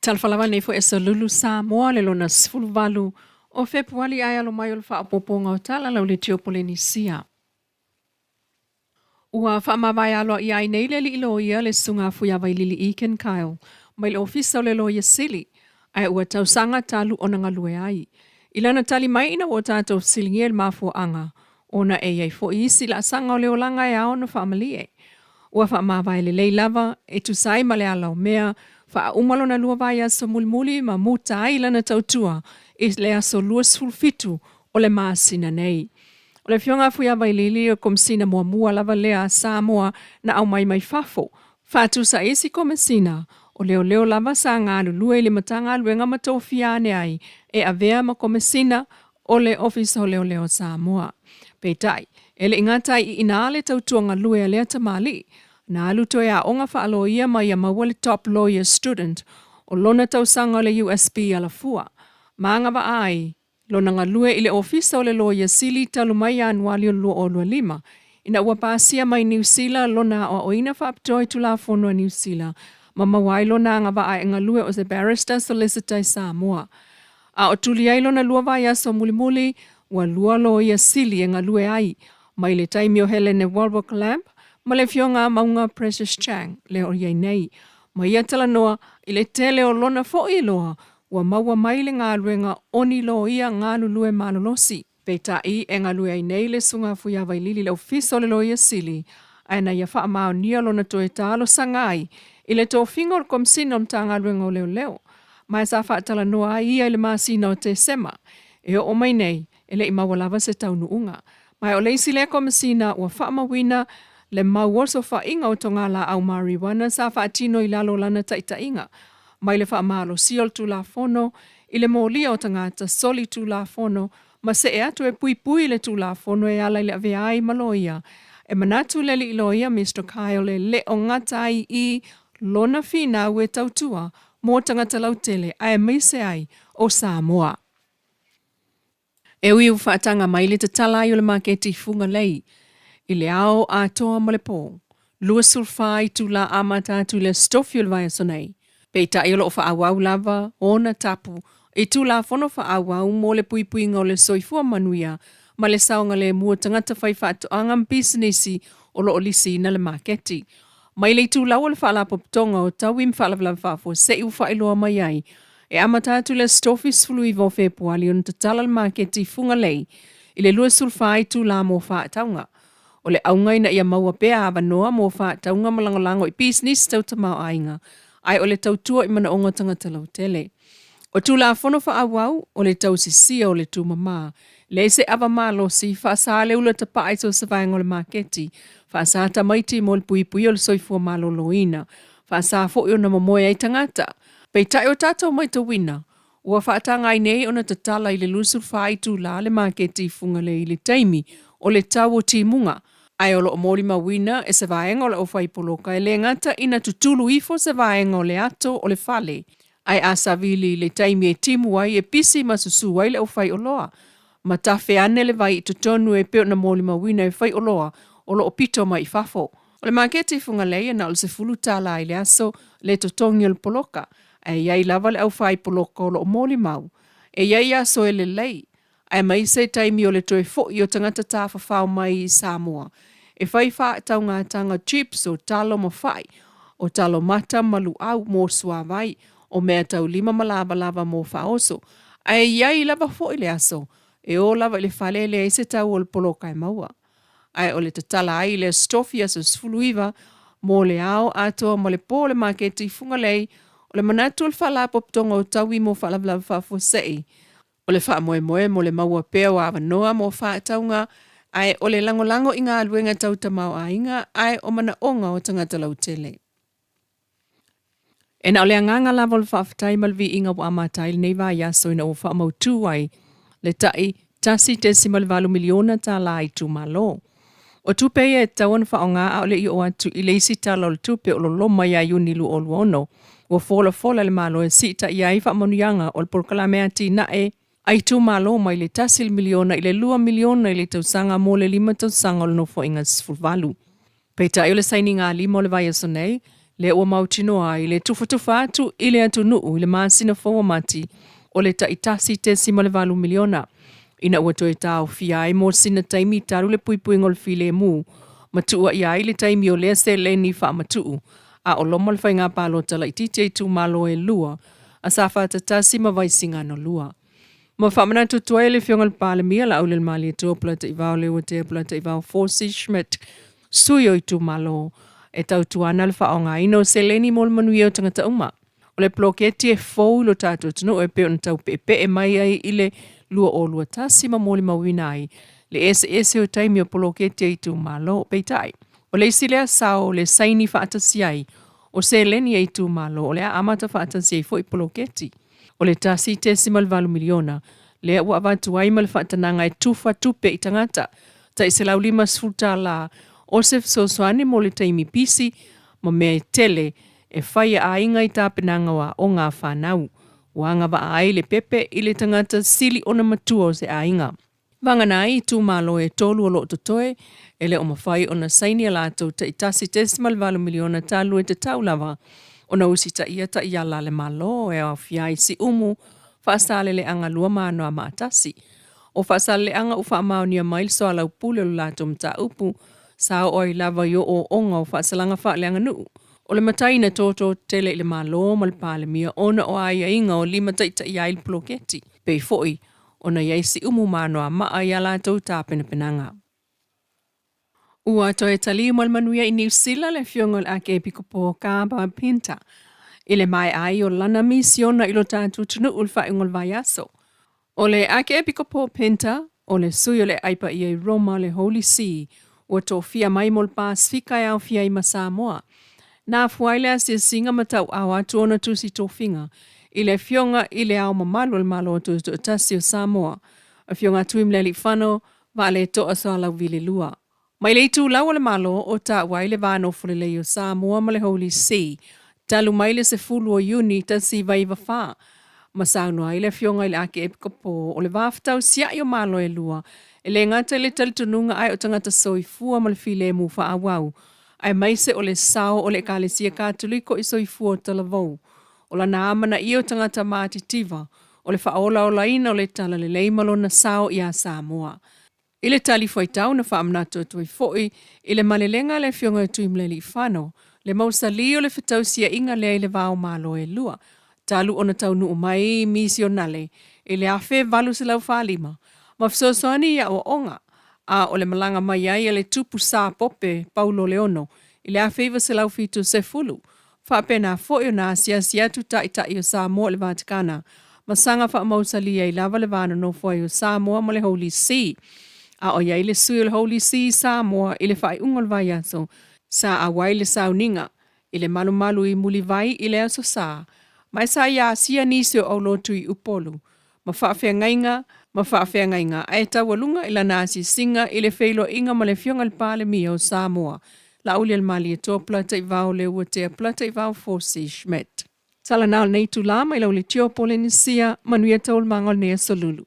Talofa lava nei foi aso lulu Samoa le lona 18 o Fepuali ae alo mai o le faaopoopoga o tala lau leitio Polenisia. Ua faamavae aloaia ai nei le alii loia le Susuga a Fuiavailili Ethan Kyle mai le Ofisa o le Loia Sili, ae ua tausaga talu ona galue ai. I lana tali mai ina ua tatou fesiligia i le mafuaaga, ona e i ai foi isi laasaga o le olaga e ao ona faamalie. Ua faamavae lelei lava e tusa ai ma le ala o mea, faauma lona lua vaiaso mulimuli ma muta ai lana tautua i le aso 27 o le masina nei. O le Afioga a Fuiavailili o le Komesina muamua lava lea a Samoa na aumai mai fafo, faatusa i isi Komesina o leoleo lava sa galulue i le Matagaluega ma tofia ane ai e avea ma Komesina o le Ofisa o Leoleo o Samoa. Peitai, e le i gata ai i ina le tautua galue a lea tamalii, na alu toe aoga faaloia ma ia maua le Top Lawyer Student o lona tausaga o le USB alafua, ma agavaa ai lona galue i le Ofisa o le Loia Sili talu mai Ianuali o le 2025, ina ua pasia mai Niu Sila lona aoaoina faapitoa i Tulafono a Niu Sila ma maua ai lona agavaa e galue o se Barrister Solicitor i Samoa. A o tuli ai lona lua vaiaso mulimuli, ua lua loia sili e galue ai, mai le taimi o Helene Walbrook Lamb ma le Afioga a Mauga Precious Chang lea o i ai nei. Ma ia talanoa i le tele o lona foi iloa ua maua mai le galuega o ni loia galulue malolosi. Peitai, e galue ai nei le Susuga a Fuiavailili i le Ofisa o le Loia Sili, ae na ia faamaonia lona toe talosaga ai i le tofiga o le Komesina o le Matagaluega o Leoleo, ma e sa faatalanoa ai ia i le masina o Tesema e oo mai nei, e le i maua lava se taunuuga. Ma o le isi lea Komesina ua faamauina le mau osofaiga o togalaau marijuana sa faatino i lalo o lana taitaiga, mai le faamalosia o le Tulafono i le molia o tagata soli Tulafono ma see atu e puipui le Tulafono e ala i le avea ai ma loia. E manatu le alii loia Mister Kyle e le o gata ai i lona finau e tautua mo tagata lautele aemaise ai o Samoa. E ui ua faataga mai le tatala ai o le maketi Fugalei i le ao atoa ma le po, 24 itula amata atu i le Aso Tofi o le vaiaso nei. Peitai o lo o faaauau lava ona tapu i Tulafono faaauau mo le puipuiga o le soifua manuia ma le saogalemu o tagata faifaatoaga ma pisinisi o lo o lisiina le maketi. Mai le itulau o le Faalapotopotoga o Taui ma Faalavelave Faafuasei ua faailoa mai ai, e amata atu i le Aso Tofi 19 o Fepuali ona tatala le maketi i Fugalei i le 24 itula mo faatauga. O le auga ina ia maua pea avanoa mo faatauga ma lagolago i pisinisi tau tamaoaiga, ae o le tautua i manaoga o tagata lautele. O Tulafono faaauau, o le tausisia o le tumama, leai se ava malosi, faasa le ula tapaa i so o se vaega o le maketi, faasa tamaiti mo le puipuia o le soifua maloloina, faasa foi ona momoe ai tagata. Peitai o tatou matauina, ua faataga ai nei ona tatala i le 24 itula le maketi i Fugalei i le taimi o le tau o timuga, ae o lo o molimauina e se vaega o le aufaipoloka e le gata ina tutulu ifo se vaega o le ato o le fale, ae a savili i le taimi e timu ai e pisi ma susu ai le aufaioloa, ma tafe ane le vai i totonu e pei ona molimauina e faioloa o lo o pito mai i fafo. O le maketi i Fugalei e na o le $10 i le aso le totogi o le poloka, ae i ai lava le aufaipoloka o lo o molimau e i ai aso e lelei, aemaise taimi o le toe foi o tagata tafafao mai i Samoa e fai faataugatanga chips o talo ma fai, o talo mata ma luau mo suavai, o mea taulima ma lavalava mo faaoso, ae i ai lava foi le aso e o lava i le fale e leai se tau o le poloka e maua. Ae o le tatala ai i le Aso Tofi aso 19 mo le ao atoa ma le po o le maketi i Fugalei, o le manatu o le Faalapotopotoga o Taui mo Faalavelave Faafuasei, O le faamoemoe mo le maua pea o avanoa mo faatauga ae o le lagolago i galuega tau tamaoaiga ae o manaoga o tagata lautele. E na o le agaga lava o le faafetai ma le viiga ua amata ai lenei vaiaso ina ua faamautu ai le tai $1.8 miliona i itumalo. O tupe ia e tatau ona faaaoga a o le i oo atu i le isi Tala o le Tupe o loloma ia Iuni 2026, ua folafola e le Malo e siitai ai faamanuiaga o le polokalame atinae a itumalo mai le $1 miliona i le $2 miliona i le tausaga mo le lima tausaga o le Nofoaiga 18. Peitai o le sainiga lima o le vaiaso nei, Lea ua mautinoa ai le tufatufa atu i le atunuu i le masina fou o Mati o le tai $1.8 miliona, ina ua toe taofia ai mo sina taimi talu le puipuiga o le filemu ma tuuaia ai le taimi o lea seleni faamatuu a o loma le faiga palota laitiiti a itumalo e 2 a Safata 1 ma Vaisigano 2. Ma faamanatu atu ai le Afioga i le Palemia Laaulialemalietoa Polataivao Leuatea Polataivao Fosi Schmidt, sui o itumalo, e tautuana le faaaogaina o seleni mo le manuia o tagata uma. O le poloketi e fou i lo tatou atunuu e pei ona tau peepee mai ai i le 2021 ma molimauina ai le eseese o taimi o poloketi a itumalo. Peitai, o le isi lea sao o le saini faatasi ai o seleni a itumalo o le a amata faatasi ai foi poloketi. O le $1.8 miliona lea ua avatu ai ma le faatanaga e tufa tupe i tagata tai $150 o se fesoasoani mo le taimi pisi ma mea e tele e fai e aiga i tapenaga o aoga a fanau. Ua agavaa ai le pepe i le tagata sili ona matua o se aiga. Vagana ai itumalo e 3 o lo o totoe, e le o mafai ona saini a latou tai $1.8 miliona talu e tatau lava ona usitaia taiala a le Malo e aofia ai Siumu, Faasaleleaga 2 ma Anoamaa 1. O Faasaleleaga ua faamaonia mai le soalaupule o le latou mataupu sa oo ai lava i ooooga o faasalaga faaleaganuu. O le matai na toto tele i le Malo ma le Palemia ona o aiaiga o limataitaia ai le poloketi, pei foi ona i ai Siumu ma Anoamaa i a latou tapenapenaga. Ua toe taliu ma le manuia i Niu Sila le afioga i le Akeepikopo Kaba Pinta i le maea ai o lana misiona i lo tatou atunuu i le faaiuga o le vaiaso. O le Akeepikopo Pinta, o le sui o le Aai Paia i Roma, le Holy See, ua tofia mai mo le Pasefika e aofia ai ma Samoa. Na afua ai le asiasiga ma tauaao atu ona tusi tofiga i le Afioga i Le Ao Mamalu o le Malo Tutoatasi o Samoa, Afioga Tuimalealiifano Vaaletoa Sualauvi II. Mai le itulau o le Malo o taua ai le va nofo lelei o Samoa ma le Holy See talu mai le 10 o Iuni 1994, ma saunoa ai le Afioga i le Akeepikopo o le va fetausiai o Malo e lua e le gata i le talitonuga ae o tagata soifua ma le filemu faaauau, aemaise o le sao o le Ekalesia Katoliko i soifua o talavou, o lana amanaia o tagata matitiva, o le faaolaolaina o le talalelei ma lona sao iā Samoa. I le talifuaitau na faamanatu atu ai foi i le malelega a le Afioga ia Tuimalealiifano le mausali o le fetausiaiga lea i le va o Malo e lua, talu ona taunuu mai misionale i le 1845 ma fesoasoani i aoaoga, a o le malaga mai ai a le tupu Sā Pope Paulo Leono i le 1970, faapena foi ona asiasi atu taitai o Samoa i le Vatikana ma saga faamausali ai lava le va nonofo ai o Samoa ma le Holy See. A o i ai le sui o le Holy See i Samoa i le faaiuga o le vaiaso, sa auai le sauniga i le malumalu i Mulivai i le Aso Sa, ma e sa ia asia nisi o aulotu i Upolu ma faafeagaiga ma faafeagaiga ae taualuga i lana asiasiga i le feiloaiga ma le Afioga i le Palemia o Samoa, Laaulialemalietoa Polataivao Leuatea Polataivao Fosi Schmidt. Tala na o lenei itula mai lau leitio Polenisia, manuia taualumaga o lenei aso Lulu.